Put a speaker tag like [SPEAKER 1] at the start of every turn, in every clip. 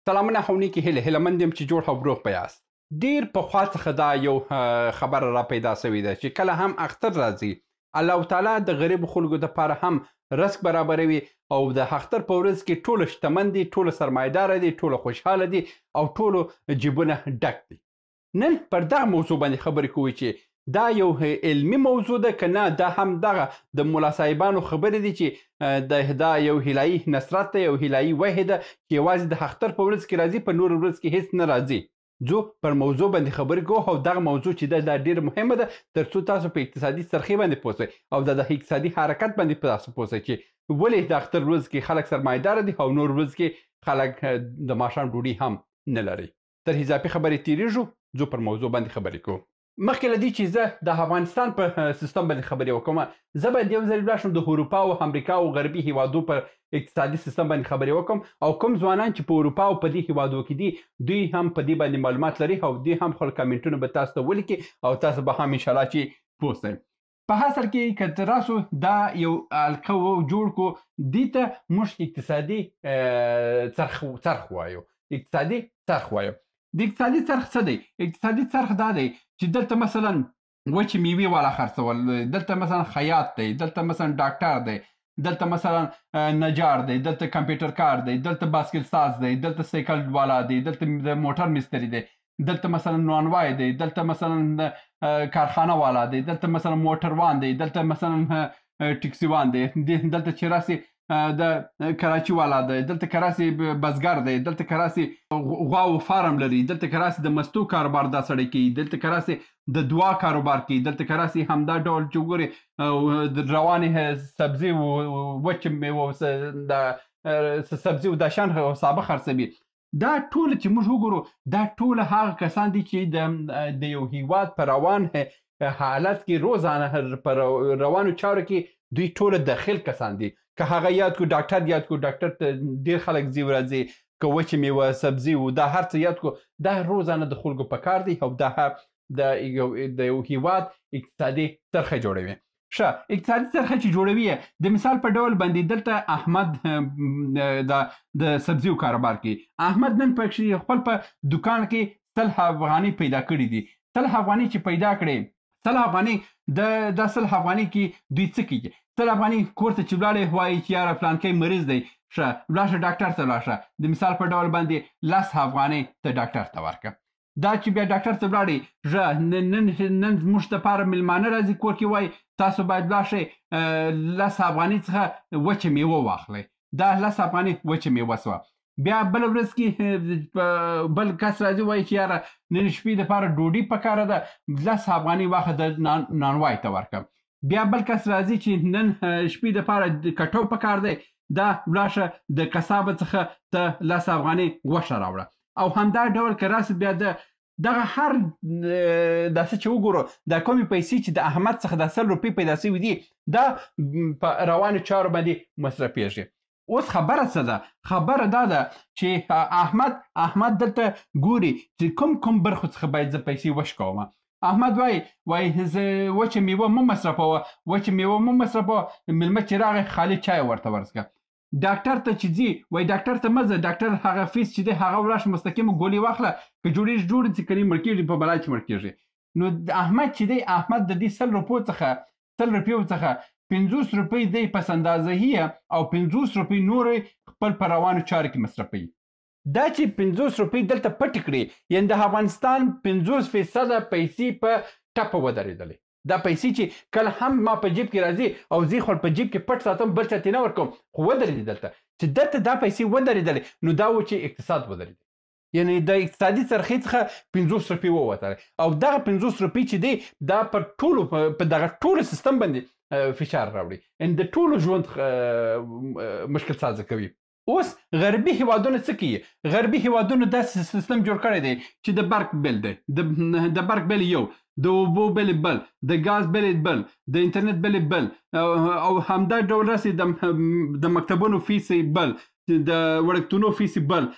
[SPEAKER 1] سلامونه او نیکې هیلې، هیله مند یم چې جوړ او روغ به یاست. ډیر پخوا څخه دا یو خبره را پیدا شوې ده چې کله هم اختر راځي، الله تعالی د غریبو خلکو دپاره هم رزق برابروي او د اختر په ورځ کې ټول شتمن دي، ټول سرمایدار دي، ټول خوشحاله دي او ټولو جیبونه ډک دي. نن پر دغه موضوع باندې خبرې کوو چې دا یو علمي موضوع ده که نه، دا هم دغه د ملا صاحبانو خبرې دي چې دا یو هلایي نصرت دی، یو هلایي وحی ده چې یوازې د اختر په ورځ کې راځي، په نورو ورځ کې هیڅ نه راځي. ځو پر موضوع باندې خبرې کوو او دغه موضوع چې ده دا ډېره مهمه ده ترڅو تاسو په اقتصادي څرخي باندې پوه شئ او د اقتصادي حرکت باندې تاسو پوه شئ چې ولې د اختر ورځ کې خلک سرمایدار دي او نور ورځ کې خلک د ماښام ډوډۍ هم نه لري. تر اضافي خبرې تېرېږو، ځو پر موضوع باندې خبرې کوو. مخکې له دې چې زه د افغانستان په سیستم باندې خبرې وکړم، زه باید یو ځل ولاړ شم د اروپا او امریکا او غربي هیوادو پر اقتصادي سیستم باندې خبرې وکړم او کوم ځوانان چې په اروپا او په دې هیوادو کې دي دوی هم په دې باندې معلومات لري او دوی هم خپل کمنټونه به تاسو ته ولیکي او تاسو به هم انشاءالله چې پوه شئ. په اصل کې که راسو دا یو حلقه جوړ کړو، دې ته موږ اقتصادي څرخ وایو. اقتصادي څرخ وایو. د اقتصادي څرخ څه دی؟ اقتصادي څرخ دا دی چې دلته مثلا وچې میوې والا خرڅول، دلته مثلا خیاط دی، دلته مثلا ډاکټر دی، دلته مثلا نجار دی، دلته کمپیوټر کار دی، دلته باسکل ساز دی، دلته سایکل والا دی، دلته د موټر مستری دی، دلته مثلا نانوای دی، دلته مثلا کارخانه والا دی، دلته مثلا موټروان دی، دلته مثلا ټکسیوان دی، دلته چې راسي د کراچي والا دی، دلته کراسي بزګر دی، دلته کراسي غواو فارم لري، دلته کراسي د مستو کاروبار دا سړی کوي، دلته کراسي د دوا کاروبار کوي، دلته کراسي همدا ډول چې وګوري د روانې سبزي وچ میوه د سبزي او دا شیان سابه خرڅوي. دا ټول چې موږ وګورو دا ټول هغه کسان دي چې د یو هیواد په روان حالت کې روزانه په روانو چارو کې دوی ټول داخل کسان دي. که هغه یاد کو ډاکټر یاد کو، ډاکټر ته ډېر خلک ځي ورځي، که وچې میوه سبزي و دا هر څه یاد کو، دا روزانه د خلکو په کار دی او دا د یو هیواد اقتصادي څرخه جوړوي. ښه اقتصادي څرخه چې جوړوي د مثال په ډول باندې دلته احمد د سبزیو کاروبار کوي. احمد نن پکښې خپل په دوکان کې 100 افغانۍ پیدا کړي دي. 100 افغانۍ چې پیدا کړې، 100 افغانۍ دا 100 افغانۍ کې دوی څه کوي؟ 100 افغانۍ کور ته چې ولاړې وایي چې یاره فلانکی مریض دی، ښه ولاړ شه ډاکټر ته ولاړ شه، د مثال په ډول باندې 10 افغانۍ ته ډاکټر ته ورکړه. دا چې بیا ډاکټر ته ولاړې، ژه نن زموږ دپاره میلمانه راځي کور کې، وایي تاسو باید ولاړ شئ 10 افغانۍ څخه وچه میوه واخلئ. دا 10 افغانۍ وچه میوه سوه. بیا بله ورځ کې بل کس راځي وایي چې یاره نن شپې دپاره ډوډۍ پکاره ده، 10 افغانۍ واخله د نانوای ته ورکړه. بیا بل کس راځي چې نن شپې دپاره کټو پکار دی، دا ولاړ شه د قصابه څخه ته 10 افغانۍ غوښه راوړه. او همدا ډول که راسي بیا د دغه هر داسې چې وګورو دا کومې پیسې چې د احمد څخه دا 100 روپۍ پیدا شوي دي دا په روانو چارو باندې مصرفېږي. اوس خبره څه ده؟ خبره دا ده چې احمد دلته ګوري چې کوم کوم برخو څخه باید زه پیسې وشکوم. احمد وایي زه وچه میوه مه مصرفوه، وچه میوه مه مصرفوه، میلمه چې راغی خالي چای ورته ورڅکه. ډاکټر ته چې ځي وایي ډاکټر ته مه ځه، ډاکټر هغه فیس چې دی هغه ولاړ شه مستقیم ګولۍ واخله، که جوړېږي جوړ شي، که نه مړ کېږي په بلا چې مړ کېږي. نو احمد چې دی، احمد د دې 100 روپو څخه، 100 روپیو څخه 50 روپۍ دی پس اندازهیه او 50 روپۍ نورې خپل په روانو چارو کې مصرفوي. دا چې 50 روپۍ دلته پټې کړې، یعنې د افغانستان 50% پیسې په ټپه ودرېدلې. دا پیسې چې کله هم ما په جیب کې راځي او زه خپل په جیب کې پټ ساتم بل چاته نه ورکوم، خو ودرېدې دلته. چې دلته دا پیسې ودرېدلې نو دا و چې اقتصاد ودرېدی، یعنې د اقتصادي څرخې څخه 50 روپۍ ووتلې او دغه 50 روپۍ چې دی دا پر ټولو په دغه ټولو سیستم باندې فشار راوړي، یعنې د ټولو ژوند مشکل سازه کوي. اوس غربي هیوادونه څه کوي؟ غربي هیوادونو داسې سیستم جوړ کړی دی چې د برق بل دی، د برق بل یو، د اوبو بل بل، د ګاز بل بل، د انټرنیټ بل بل، او همدا ډول راسي د مکتبونو فیس بل، د وړکتونو فیس بل.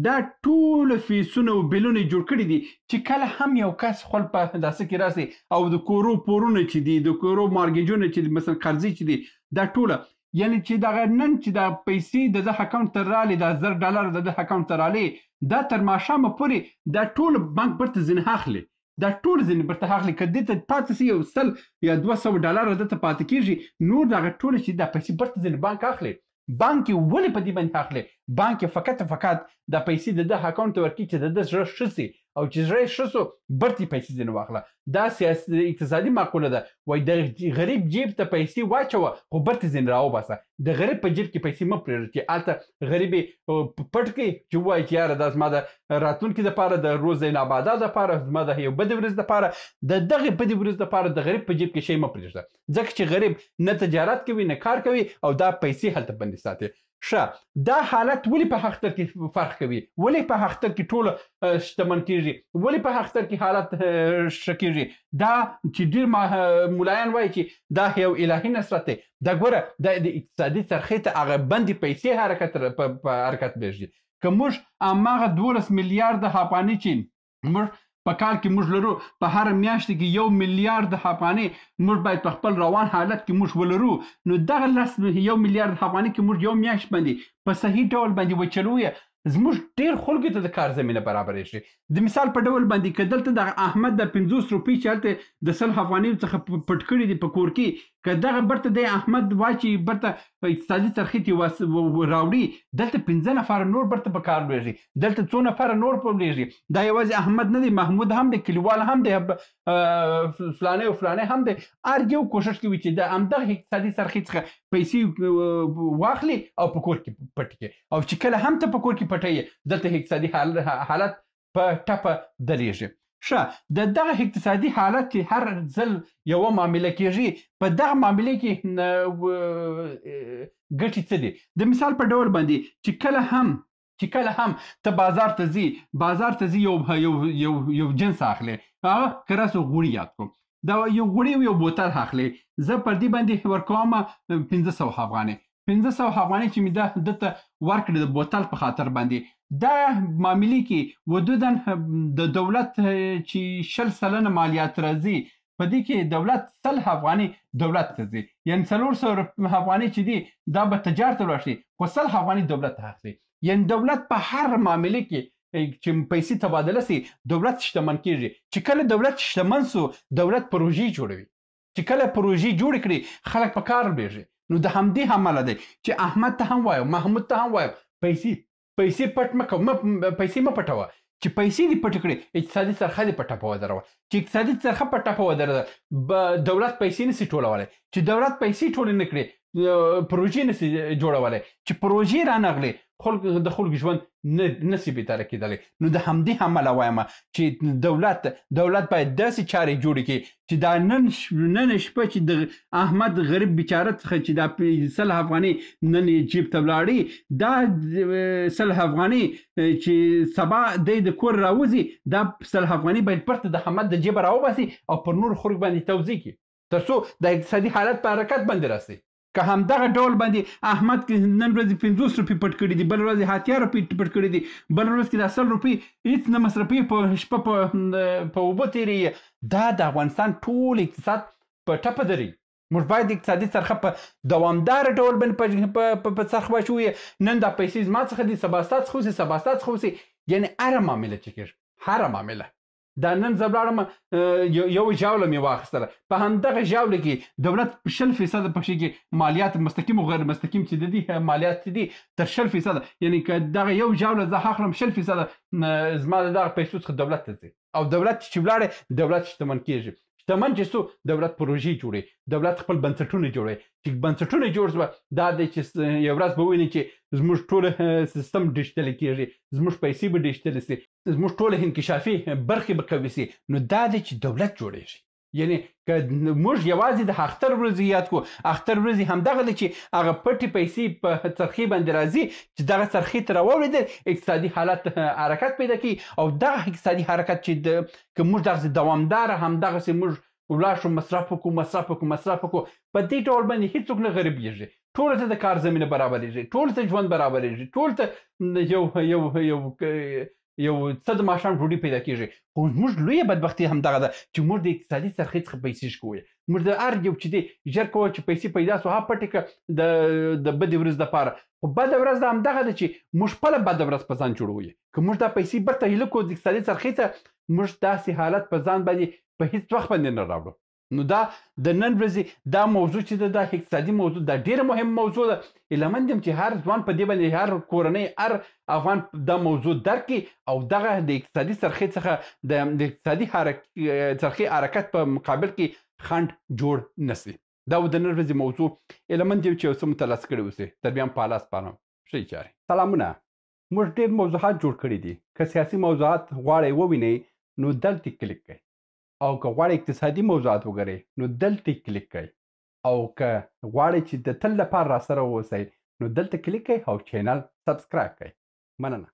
[SPEAKER 1] دا ټول فیسونه او بلونه جوړ کړي دي چې کله هم یو کس خپل په داسې کې راسي او د کورو پورونه چې دي، د کورو مارګیجونه چې دي، مثلا قرضې چې دي، دا ټوله یعنی چې دغه نن چې دا پیسې د ده اکاونټ ته رالې، دا $1000 د ده اکاونټ ته رالې، دا تر ماښامه پورې دا ټول بانک برته ځینې اخلي، دا ټول ځینې برته اخلي. که دې ته پاتې سي یو 100 یا $200 ده ته پاتې کېږي، نور دغه ټول چې دا پیسې برته ځینې بانک اخلي. بانک یې ولې په دې باندې اخلي؟ بانک یې فقط فقط دا پیسې د ده اکاونټ ته ورکړي چې د ده زړه ښه سي، او چې زړه یې ښه سو برته یې پیسې ځینې واخله. دا سیاسي اقتصادي معقوله ده. وایي د غریب جیب ته پیسې واچوه خو برته ځینې راوباسه، د غریب په جیب کې پیسې مه پرېږده چې هلته غریب یې پټ کړي چې ووایي چې یاره دا زما د راتلونکي دپاره، د روز نابادا دپاره، زما د یو بدې ورځې دپاره، د دغې بدې ورځې دپاره د غریب په جیب کې شی مه پرېږده، ځکه چې غریب نه تجارت کوي نه کار کوي او دا پیسې هلته بندې ساتي. ښه، دا حالت ولې په اختر کې فرق کوي؟ ولې په اختر کې ټول شتمن کیږي؟ ولې په اختر کې حالت ښه کیږي؟ دا چې ډېر ملایان وایي چې دا یو الهي نصرت دی، دا ګوره دا د اقتصادي څرخې ته هغه بندې پیسې حرکت په حرکت پرېږدي. که موږ هماغه 12 میلیارده افغانۍ چې موږ په کال کې موږ لرو، په هر میاشت کې 1 میلیارد افغانۍ موږ باید په خپل روان حالت کې موږ ولرو، نو دغه 1 میلیارد افغانۍ کې موږ یو میاشت باندې په صحیح ډول باندې وچلوو، زموږ ډېر خلکو ته د کار زمینه برابرېږي. د مثال په ډول باندې که دلته دغه احمد د 50 روپۍ چې هلته د 100 افغانیو څخه پټ کړي دي په کور کې، که دغه برته دی احمد واچي برته اقتصادي څرخي ته راوړي، دلته 5 نفره نور برته په کار لوېږي، دلته څو نفره نور په لوېږي. دا یوازې احمد نه دی، محمود هم دی، کلیوال هم دی، فلانی او فلانی هم دی. هر یو کوښښ کوي چې د همدغه اقتصادي څرخي څخه پیسې واخلي او په کور کې پټ کړي، او چې کله هم ته په کور کې پټوي دلته اقتصادي حالت په ټپه درېږي. ښه، د دغه اقتصادي حالت چې هر ځل یوه معامله کېږي، په دغه معاملې کې ګټې څه دي؟ د مثال په ډول باندې چې کله هم ته بازار ته ځي، بازار ته ځي یو جنس اخلې، هغه که راسو غوړي یاد کړو، دا یو غوړي او یو بوتل اخلې، زه پر دې باندې ورکوم 500 افغانۍ، 500 افغانۍ چې مې ده ته ورکړې د بوتل په خاطر باندې، دا معاملې کې ودودن د دولت چې 20% مالیات راځي، په دې کې دولت 100 افغانۍ دولت ته ځي، یعنې 400 افغانۍ چې دي دا به تجار ته ولاړ شي، خو 100 افغانۍ دولت ته اخلي. یعنې دولت په هر معاملې کې چې پیسې تبادله سي دولت شتمن کیږي. چې کله دولت شتمن سو دولت پروژې جوړوي، چې کله پروژې جوړې کړي خلک په کار لوېږي. نو د همدې امله دی چې احمد ته هم وایم، محمود ته هم وایم، پیسې پټ مه کوه، پیسې مه پټوه. چې پیسې دې پټې کړې اقتصادي څرخه دې په ټپه ودروه، چې اقتصادي څرخه په ټپه ودروه دولت پیسې نسي ټولولی، چې دولت پیسې ټولې نه کړې پروژې نسي جوړولی، چې پروژې رانغلې د خلکو ژوند نسي بهتره کېدلی. نو د همدې امله وایم چې دولت باید داسې چارې جوړې کړي چې دا نن شپه چې د احمد غریب بیچاره څخه چې دا 100 افغانۍ نن یې جیب ته ولاړې، دا 100 افغانۍ چې سبا دی د کور راوځي، دا 100 افغانۍ باید پرته د احمد د جیبه راوباسي او پر نورو خلکو باندې توزیع کړي، تر څو د اقتصادي حالت په حرکت باندې راسي. که همدغه ډول باندې احمد کې نن ورځې 50 روپۍ پټ کړي دي، بل ورځ یې 80 روپۍ پټ کړي دي، بل ورځ کې دا 100 روپۍ هېڅ نه مصرفوي، په شپه په اوبه تېرېږي، دا د افغانستان ټول اقتصاد په ټپه درېږي. موږ باید اقتصادي څرخه په دوامداره ډول باندې په څرخ واچوو. نن دا پیسې زما څخه دي، سبا ستا څخه اوسي، سبا ستا څخه اوسي، یعنې هره معامله چې کېږي، هره معامله. دا نن زه ولاړم، یو ژاوله مې واخیستله، په همدغه ژاوله کې دولت 20% په شي کې مالیات مستقیم او غیر مستقیم چې د دې مالیات چې دي تر 20%، یعنې که دغه یو ژاوله زه اخلم 20% زما د دغه پیسو څخه دولت ته ځي، او دولت چې ولاړې دولت شتمن کېږي. شتمن چې سو دولت پروژې جوړوي، دولت خپل بنسټونه جوړوي، چې بنسټونه جوړ سوه دا دی چې یو ورځ به وویني چې زموږ ټول سیستم ډیجیټل کېږي، زموږ پیسې به ډیجیټل سي، زموږ ټول انکشافي برخې به قوي سي. نو دا دی چې دولت جوړېږي. یعنې که موږ یوازې د اختر ورځې یاد کړو، اختر ورځې همدغه دی چې هغه پټې پیسې په څرخې باندې راځي، چې دغه څرخې ته راواوړېدل اقتصادي حالت حرکت پیدا کوي، او دغه اقتصادي حرکت چې که موږ دغسې دوامداره همدغسې موږ ولاړ شو، مصرف وکړو، مصرف وکړو، مصرف وکړو، په دې ډول باندې هېڅوک نه غریبېږي، ټولو ته د کار زمینه برابرېږي، ټولو ته ژوند برابرېږي، ټولو ته یو یو څه د ماښام ډوډۍ پیدا کیږي. خو موږ لویه بدبختي هم دغه ده چې موږ د اقتصادي څرخۍ څخه پیسې شکوو. موږ د هر یو چې دی ژر کوه چې پیسې پیدا سو، ها پټې که د بدې ورځې دپاره. خو بده ورځ دا همدغه ده چې موږ خپله بده ورځ په ځان جوړوو. که موږ دا پیسې بیرته هیله کړو د اقتصادي څرخۍ ته، موږ داسې حالت په ځان باندې په هیڅ وخت باندې نه راوړو. نو دا د نن ورځې دا موضوع چې ده، دا اقتصادي موضوع دا ډیره مهمه موضوع ده. هیله مند یم چې هر ځوان په دې باندې، هر کورنۍ، هر افغان دا موضوع درک کړي او دغه د اقتصادي څرخۍ څخه د اقتصادي څرخۍ حرکت په مقابل کې خنډ جوړ نه سي. دا و د نن ورځې موضوع. هیله مند یم چې یو څه مو ترلاسه کړي اوسئ. تر بیا هم په الله سپارم. ښې چارې. سلامونه. موږ ډېر موضوعات جوړ کړي دي. که سیاسي موضوعات غواړئ ووینئ نو دلته کلیک کړئ، او که غواړئ اقتصادي موضوعات وګورئ نو دلته کلیک کړئ، او که غواړئ چې د تل لپاره راسره واوسئ نو دلته کلیک کړئ او چینل سبسکرایب کړئ. مننه.